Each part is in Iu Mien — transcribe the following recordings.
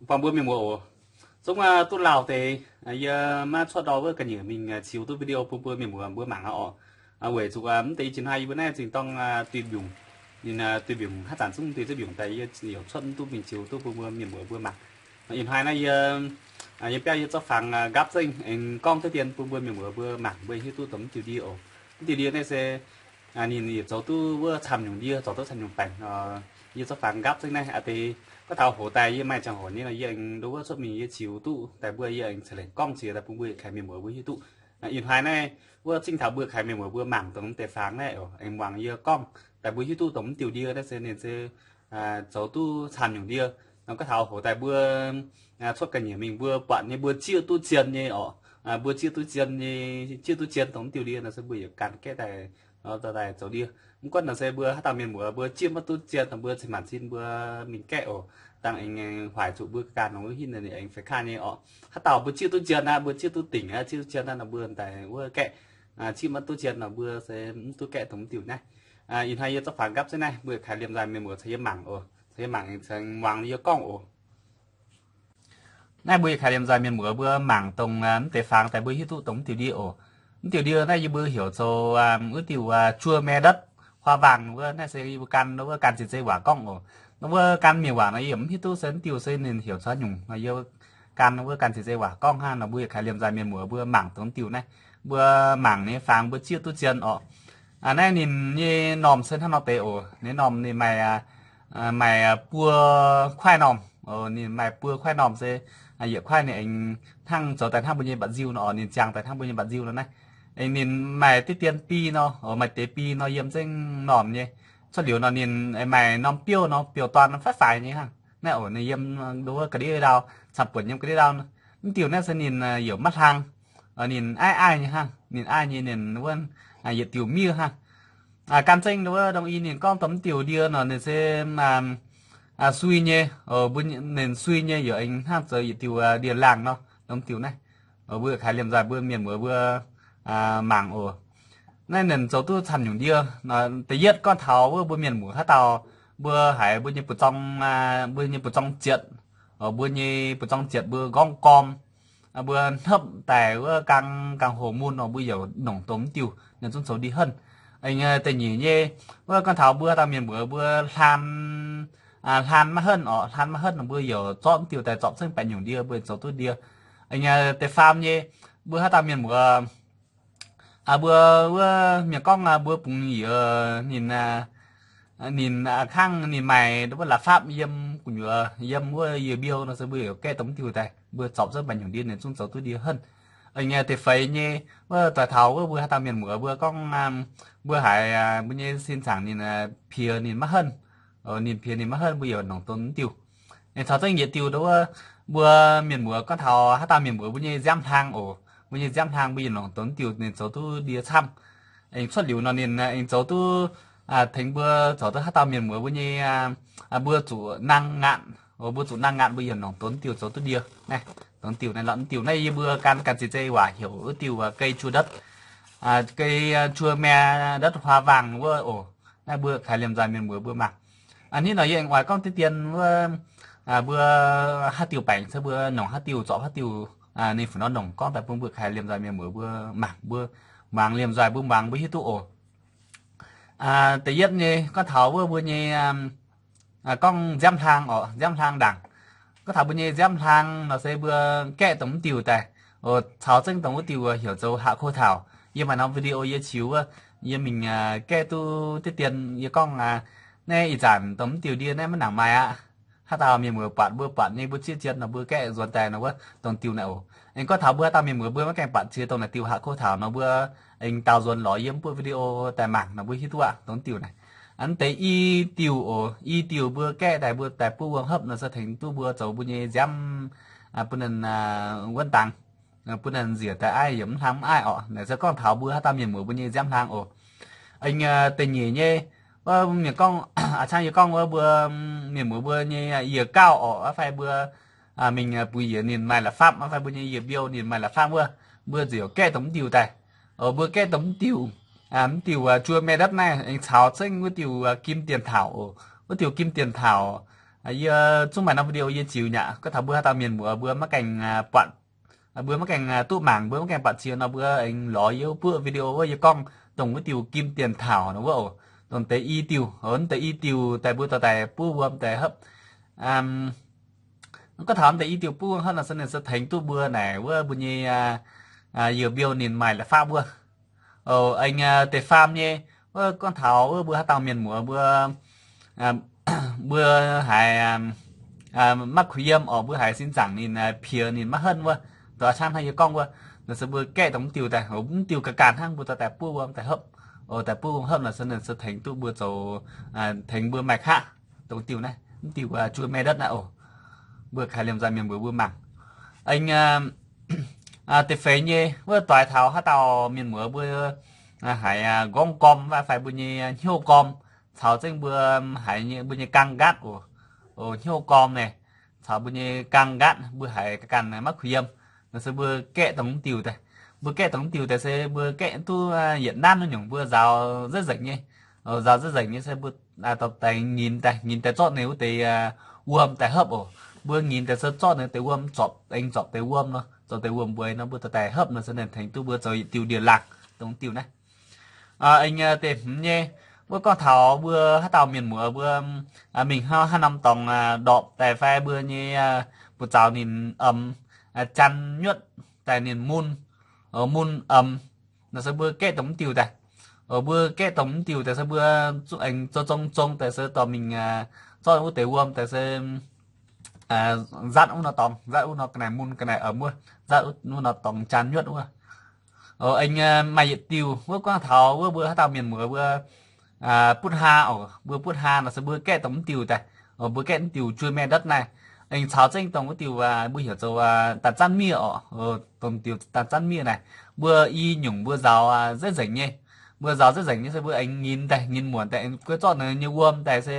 Buangh mbuo mienh muoz oc. Zungv duqv lauh deix, yie maiv cuotv ndau wuov ga'nyiec mingh ziux duqv video bun mbuo mienh muoz mbuo mangc aqv oc. Weic zuqc mv deix ih jiex hnoi yie mbuo naaiv zingh dorng duih mbiungc, ninh duih mbiungc haaix zanc zungv duih ziex mbiungc daaih yie ziouc cuotv mv duqv mingh ziux duqv bun mbuo mienh muoz mbuo mangc. Ih hnoi naaiv yie, yie biauv yie zorqv fangx nqaapv zengv aengx gorngv deix dien bun mbuo mienh muoz mbuo mangc mbuo hiuv duqv dongh mv diuh ndie oc. Mv diuh ndie naaiv se ninh yietc zoux duqv wuov camv nyungc ndie, zoux duqv camv nyungc baengc. Yie zorqv fangx nqaapv zengv naaiv aqv deix, gorngv taux hoc daaih yie maaih ziangh hoc nyei nor yie aengx ndo wuov cuotv mingh yie ziux duqv daaih mbuo yie aengx ceix lengc gorngv ziex daaih bun mbuo yietc kaaix mienh muoz mbuo hiuv duqv. Ih hnoi naaiv wuov zingh taux mbuo kaaix mienh muoz mbuo mangc dongh mv deix fangx naaiv oc, aengx muangx yie gorngv daaih mbuo hiuv duqv dongh mv diuh ndie naaiv se ninh se zoux duqv camv nyungc ndie. Nor gorngv taux hoc daaih mbuo cuotv ga'nyiec mingh mbuo buatc nyei mbuo zieqv duqv zien nyei oc. Mbuo zieqv duqv zien nyei, zieqv duqv zien dongh mv diuh ndie nor se mbuo yaac gan gaeqv daaih, daaih zoux ndie. Mv gunv nor se mbuo haaix dauh mienh muoz mbuo zieqv maiv duqv zien nor mbuo cin-maanc cin mbuo mingh gaeqv oc. Dangh aengx hoic zuqc mbuo ganh longc wuov hinv ninh aengx feix kaav nyei oc. Haaix dauh mbuo zieqv duqv zien aqv, mbuo zieqv duqv dingc aqv, zieqv duqv zien aqv nor mbuo daaih wuov gaeqv. Zieqv maiv duqv zien nor mbuo se mv duqv gaeqv dongh mv diuh naaiv. Ih hnoi yie zorqv fangx nqaapv zengv naaiv, mbuo yietc kaaix liemh nzaaih mienh muoz caux yie mangc oc, caux yie mangc aengx muangx yie gorngv oc. Naaiv mbuo yietc kaaix liemh nzaaih mienh muoz mbuo mangc dongh mv deix fangx daaih mbuo hiuv duqv dongh mv diuh ndie oc. Mv diuh ndie naaiv yie mbuo heuc zoux wuov diuh juo mae ndotv huaa waangc wuov, naaiv se yie mbuo gan wuov gan ziex zei waac gorngv oc. Wuov gan mienh waac nor yie mv hiuv duqv se mv diuh se ninh heuc caux nyungc nor yie gan wuov gan ziex zei waac gorngv hnangv nor mbuo yietc kaaix liemh nzaaih mienh muoz mbuo mangc dongh mv diuh naaiv. Mbuo mangc ninh nyei fangx mbuo zieqv duqv zien oc. Naaiv ninh nyei normh se hnangv nor deix oc. Ninh normh ninh maaih, maaih buo kuaaiv normh. Ninh maaih buo kuaaiv normh se yietc kuaaiv ninh aengx hnangv zoux daaih hnangv mbuo nyei mba'nziu nor oc, ninh ziangh daaih hnangv mbuo nyei mba'nziu nor naaiv. Ninh maaih diqv dien bi nor, maaih deix bi nor yiem zengv normh nyei. Cuotv liuz nor ninh maaih norm biouv nor biouv-dorn faix-faix nyei hnangv. Naaiv oc ninh yiem ndo wuov ga'ndiev ndau, camv-buonc yiem ga'ndiev ndau. Mv diuh naaiv se ninh yaac maiv hlang, ninh aiv aiv nyei hnangv, ninh aiv nyei ninh wuov yietc diuh miev hnangv. Gan zengv wuov dongh i ninh gorngv dongh mv diuh ndie nor ninh se sui nyei, ninh sui nyei yaac aengx hnangv zoux yietc diuh ndie-laangh nor, dongh mv diuh naaiv. Mbuo kaaix liemh nzaaih mbuo mienh muoz mbuo mangc oc. Naaiv ninh zoux duqv camv nyungc ndie. Da'yietv gorngv taux wuov mbuo mienh muoz haaix dauh mbuo haiz mbuo nyei bu zorng, mbuo nyei bu zorng zietc, mbuo nyei bu zorng zietc mbuo nqorngv gorm, mbuo hnopv daaih wuov gang, gang hoc mun nor mbuo yaac nongc dongh mv diuh ninh zungv zoux ndie henv. Da'nyeic nyei wuov gorngv taux mbuo haaix dauh mienh muoz mbuo hlaan, hlaan maiv henv oc, hlaan maiv henv nor mbuo yaac zorqv mv diuh daaih zorpc zengv baeqc nyungc ndie mbuo zoux duqv ndie. Da'faam nyei mbuo haaix dauh mienh muoz mbuo wuov mienh gorngv mbuo bungx yiez ninh, ninh hnangv ninh maaih wuov la'fapv yiem gu'nyuoz yiem wuov yiez mbiouh nor se mbuo yaac gaeqv dongh mv diuh daaih mbuo zorpc zengv baeqc nyungc ndie ninh zungv zoux duqv ndie henv. Da'feix nyei wuov doix taux wuov mbuo haaix dauh mienh muoz mbuo gorngv mbuo haiz mbuo nyei sin zaangc ninh piex ninh maiv henv, ninh piex ninh maiv henv mbuo yaac nongc dongh mv diuh. Aengx caux zengv yietc diuh ndo wuov mbuo mienh muoz gorngv taux haaix dauh mienh muoz mbuo nyei nziaamv hlang oc, mbuo nyei nziaamv hlang mbuo yaac nongc dongh mv diuh ninh zoux duqv ndie camv. Aengx cuotv liuz nor ninh aengx zoux duqv tengx mbuo zoux duqv haaix dauh mienh muoz mbuo nyei, mbuo zuqc nangh ngaatc, mbuo zuqc nangh ngaatc mbuo yaac nongc dongh mv diuh zoux duqv ndie. Naaiv dongh mv diuh naaiv lorqc, mv diuh naaiv yie mbuo gan gan ziex zei waac heuc wuov diuh gei juo ndotv, gei juo mae ndotv huaa waangc wuov oc. Naaiv mbuo kaaix liemh nzaaih mienh muoz mbuo mangc. A'hneiv nor yie aengx oix gorngv deix dien wuov mbuo haaix diuh baengc se mbuo nongc haaix diuh zorpc haaix diuh, ninh fu nor nongc gorngv daaih bun mbuo kaaix liemh nzaaih mienh muoz mbuo mangc, mbuo muangx liemh nzaaih mbuo muangx mbuo hiuv duqv oc. Da'yietv nyei gorngv taux wuov mbuo nyei gorngv nziaamv hlang oc, nziaamv hlang ndaangc. Gorngv taux mbuo nyei nziaamv hlang nor se mbuo gaeqv dongh mv diuh daaih, caux zengv dongh wuov diuh heuc zoux haac kou taux. Yie maaih norm video yie ziux wuov, yie mingh gaeqv duqv deix dien yie gorngv, naaiv ih zanc dongh mv diuh ndie naaiv maiv nangc maaih aqv. Haaix dauh mienh muoz buatc mbuo buatc nyei mbuo zieqv zien nor mbuo gaeqv nzuonx daaih nor wuov dongh diuh naaiv oc. Aengx gorngv taux mbuo haaix dauh mienh muoz mbuo maiv gaengh buatc ziex dongh naaic diuh haac kou taux nor mbuo aengx daaux nzuonx lorz yiem mbuo video daaih mangc nor mbuo hiuv duqv aqv dongh diuh naaiv. A'hneiv deix i diuh oc, i diuh mbuo gaeqv daaih mbuo daaih buov wuom hopv nor se tengx duqv mbuo zoux mbuo nyei nziaamv bun ninh wuonv dangx, bun ninh nziec daaih aiv yaac mv hlang mv aiv oc. Naaic se gorngv taux mbuo haaix dauh mienh muoz mbuo nyei nziaamv hlang oc. Aengx da'nyeic nyei, mienh gorngv, a'cangv yie gorngv wuov mbuo mienh muoz mbuo nyei yiez gauh oc, fai mbuo mingh bungx yiez ninh maaih la'fapv, fai mbuo nyei yiez mbiouh ninh maaih la'fapv wuov, mbuo ziouc gaeqv dongh mv diuh daaih. Mbuo gaeqv dongh mv diuh, mv diuh juo mae ndapv naaiv aengx caux zengv wuov diuh kim tiền thảo oc. Wuov diuh kim tiền thảo Yie zungv maaih norm video yie ziux nyei aqv. Gorngv taux mbuo haaix dauh mienh muoz mbuo maiv gaengh buatc, mbuo maiv gaengh duqv mangc, mbuo maiv gaengh buatc cie nor, mbuo aengx lorz yie wuov buoqv video wuov, yie gorngv dongh wuov diuh kim tiền thảo nor wuov oc. Dongh deix i diuh, deix i diuh daaih mbuo dorh daaih buov wuom daaih hopv. Gorngv taux deix i diuh buov wuom hopv nor se ninh se tengx duqv mbuo naaic wuov mbuo nyei yie mbiouh ninh maaih la'fapv wuov. Aengx deix faam nyei, wuov gorngv taux wuov mbuo haaix dauh mienh muoz mbuo, mbuo haiz maiv kuh yiem oc, mbuo haiz sin zaangc ninh piex ninh maiv henv wuov, dongh a'cangv hnangv yie gorngv wuov, nor se mbuo gaeqv dongh mv diuh daaih, mv diuh ga'ganh hnangv mbuo dorh daaih buov wuom daaih hopv, daaih buov wuom hopv nor se ninh se tengx duqv mbuo zoux, tengx mbuo maaih qaqv dongh diuh naaiv, mv diuh juov mae ndotv naaiv oc. Mbuo kaaix liemh nzoih mienh mbuo mbuo mangc. Aengx deix feix nyei wuov doix taux haaix dauh mienh muoz mbuo haiz gorngv gorm fai mbuo nyei hnyouv gorm, caux zengv mbuo haiz mbuo nyei gang nqaatv oc, hnyouv gorm naaic, caux mbuo nyei gang nqaatv mbuo haiz ga'ganh maiv kuh yiem, nor se mbuo gaeqv dongh mv diuh daaih. Mbuo gaeqv dongh mv diuh daaih se mbuo gaeqv duqv yietc nanv nyungc mbuo nzaaux nzengc nzengc nyei. Nzaaux nzengc nzengc nyei se mbuo dorh daaih nyinz daaih, nyinz daaih zorqv ninh wuov deix wuom daaih hopv oc. Mbuo nyinz daaih se zorqv ninh deix wuom zorpc, aengx zorpc deix wuom nor, zorpc deix wuom mbueix nor mbuo dorh daaih hopv nor se ninh tengx duqv mbuo zoux yietc diuh ndie-laangc dongh diuh naaiv. Aengx deix hmz nyei, wuov gorngv taux mbuo haaix dauh mienh muoz mbuo mingh hnangv haaix norm dorngx ndorpc daaih fai mbuo nyei buoz-zaux ninh omx, janx nyuotv daaih ninh mun, mun omx, nor se mbuo gaeqv dongh mv diuh daaih. Mbuo gaeqv dongh mv diuh daaih se mbuo aengx zoux zong zong daaih se dorh mingh zorqv wuov deix wuom daaih se nzatv wuov nor dorngx, nzatv wuov nor ga'naaiv mun ga'naaiv omx wuov, nzatv wuov nor dorngx janx nyuotv wuov. Aengx maaih yietc diuh wuov gorngv taux wuov mbuo haaix dauh mienh muoz mbuo butv haa oc, mbuo butv haa nor se mbuo gaeqv dongh mv diuh daaih. Mbuo gaeqv mv diuh juov mae ndotv naaiv, aengx caux zengv dongh wuov diuh mbuo heuc zoux daaih zanv miev oc, dongh diuh daaih zanv miev naaic, mbuo i nyungc mbuo nzaaux nzengc nzengc nyei. Mbuo nzaaux nzengc nzengc nyei se mbuo aengx nyinz daaih, nyinz muonc daaih aengx guei zorqv ninh nyei wuom daaih se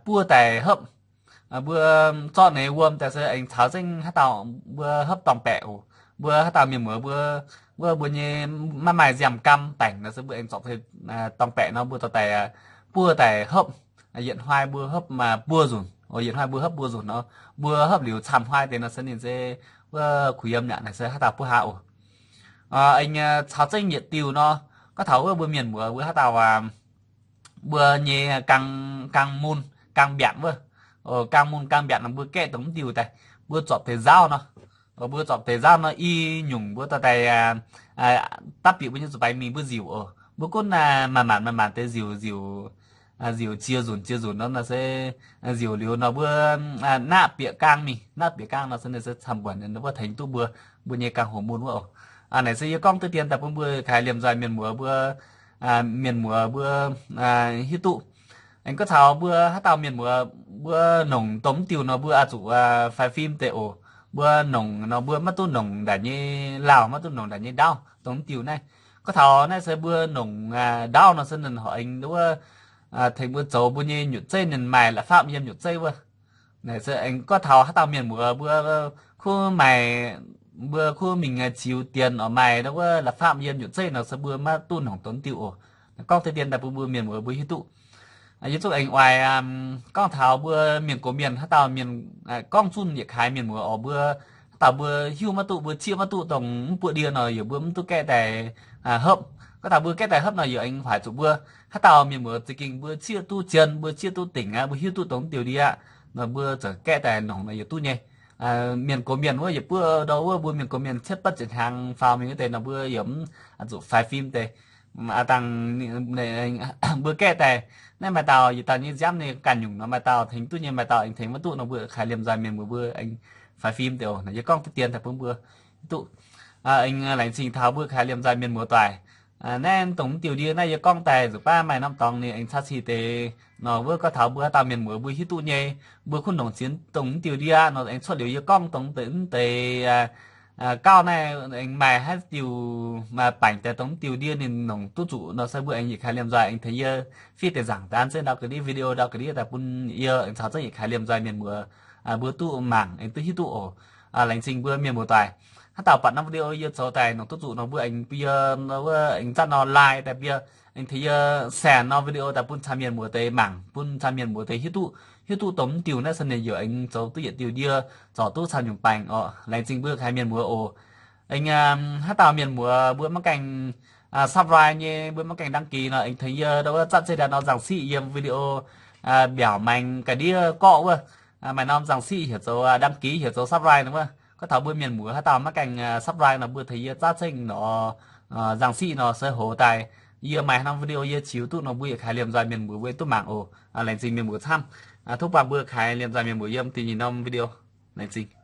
buov daaih hopv. Mbuo zorqv ninh nyei wuom daaih se aengx caux zengv haaix dauh mbuo hopv dorngh baeqc oc. Mbuo haaix dauh mienh muoz mbuo, wuov mbuo nyei maiv maaih nziaamv-gaam baengc nor se mbuo aengx zorpc dorngh baeqc nor mbuo dorh daaih buov daaih hopv. Yietc hnoi mbuo hopv buo nzunc, yietc hnoi mbuo hopv buo nzunc nor, mbuo hopv liuz camv hnoi deix nor se ninh se wuov kuh yiem nyei naaic se haaix dauh buov haa oc. Aengx caux zengv yietc diuh nor, gorngv taux wuov mbuo mienh muoz mbuo haaix dauh mbuo nyei gang mun gang mbiaatc wuov, gang mun gang mbiaatc nor mbuo gaeqv dongh mv diuh daaih, mbuo zorpc deix nzauv nor, mbuo zorpc deix nzauv nor i nyungc mbuo dorh daaih dapv bieqc mbuo nyei zuqc baengx mingh mbuo nziuc oc. Mbuo gunv maaih maanc maaih maanc deix nziuc, nziuc, nziuc ziex nzunc ziex nzunc nor, nor se nziuc liuz nor mbuo naqv bieqc gaang mingh, naqv bieqc gaang nor se ninh se camv-buonc wuov tengx duqv mbuo, mbuo nyei gang hoc mun wuov oc. Naaic se yie gorngv deix dien daaih bun mbuo kaaix liemh nzoih mienh muoz mbuo, mienh muoz mbuo hiuv duqv. Aengx gorngv taux mbuo haaix dauh mienh muoz mbuo nongc dongh mv diuh nor mbuo oix zuqc faix fim deix oc. Mbuo nongc nor mbuo maiv duqv nongc ndaangc nyei lauh, maiv duqv nongc ndaangc nyei ndaauv dongh mv diuh naaiv. Gorngv taux naaiv se mbuo nongc ndaauv nor se ninh horpc aengx wuov tengx mbuo zoux mbuo nyei nyutc zeiv ninh maaih la'fapv yiem nyutc zeiv wuov. Naaic se aengx gorngv taux haaix dauh mienh muoz mbuo kuv maaih, mbuo kuv mingh ziux dienx oc, maaih wuov la'fapv yiem nyutc zeiv nor se mbuo maiv duqv nongc dongh mv diuh oc. Gorngv deix dien daaih bun mbuo mienh muoz mbuo hiuv duqv. Yie zungv aengx oix gorngv taux mbuo mienh gox mienh haaix dauh mienh gorngv zunh yietc kaaix mienh muoz oc, mbuo haaix dauh mbuo hiuv maiv duqv, mbuo cieqv maiv duqv dongh mv buoqv ndie nor yaac mbuo mv duqv gaeqv daaih hopv. Gorngv taux mbuo gaeqv daaih hopv nor yaac aengx hoic zuqc mbuo haaix dauh mienh muoz za'gengh mbuo cieqv duqv zien, mbuo cieqv duqv dingc aqv, mbuo hiuv duqv dongh mv diuh ndie aqv nor mbuo ziouc gaeqv daaih nongc nor yaac duqv nyei. Mienh gox mienh wuov yietc buov ndau wuov mbuo mienh gox mienh cietv batv ziepc hnyangx faaux mingh wuov deix nor mbuo yaac mv zuqc faix fim deix. Dangh mbuo gaeqv daaih naaiv maaih dauh yietc dauh nyei nziaamv ninh ganh nyungc nor maaih dauh tengx duqv nyei, maaih dauh aengx tengx maiv duqv nor mbuo kaaix liemh nzoih mienh muoz mbuo aengx faix fim deix oc. Naaiv yie gorngv deix dien daaih bun mbuo duqv. Aengx laengz zingh taux mbuo kaaix liemh nzoih mienh muoz doic. Naaiv dongh mv diuh ndie naaiv yie gorngv daaih nzuqc baav maaih norm dorngx ninh aengx caux cih deix nor wuov gorngv taux mbuo haaix dauh mienh muoz mbuo hiuv duqv nyei, mbuo kuv nongc zien dongh mv diuh ndie nor aengx cuotv liuz yie gorngv dongh deix mv deix gauh naaiv aengx maaih haaix diuh maaih baengc daaih dongh mv diuh ndie ninh nongc duqv zuqc nor se mbuo aengx yietc kaaix liemh nzoih aengx tengx yie fiev deix nzaangc daan zengv ndau ga'ndiev video ndau ga'ndiev daaih bun yie aengx caux zengv yietc kaaix liemh nzoih mienh muoz mbuo duqv mangc aengx duqv hiuv duqv oc. Laengz zingh mbuo mienh muoz doic. Haaix dauh buatc norm video yie zoux daaih nongc duqv zuqc nor mbuo aengx bun yie wuov aengx zatv nor like daaih bun yie Aengx tengx yie share norm video daaih bun camv mienh muoz deix mangc, bun camv mienh muoz deix hiuv duqv, hiuv duqv dongh mv diuh naaiv se ninh yaac aengx zoux duqv yietc diuh ndie, zorc duqv camv nyungc baengc oc. Laengz zingh mbuo kaaix mienh muoz oc. Aengx haaix dauh mienh muoz mbuo maiv gaengh subscribe nyei, mbuo maiv gaengh đăng ký nor, aengx tengx yie ndau wuov zatv zeiv daaih nor nzangc siqv yiem video mbiaauc maengx ga'naaiv ndiev gorqv wuov, maaih norm nzangc siqv heuc zoux đăng ký, heuc zoux subscribe nor wuov. Gorngv taux mbuo mienh muoz haaix dauh maiv gaengh subscribe nor, mbuo tengx yie zatv zeiv nor nzangc siqv nor se hoz daaih, yie maaih norm video yie ziux duqv nor mbuo yietc kaaix liemh nzoih mienh muoz mbuo duqv mangc oc. Laengz zingh mienh muoz camv. Tov buangh mbuo kaaix liemh nzoih mienh muoz yiem da'nyeic norm video. Laengz zingh.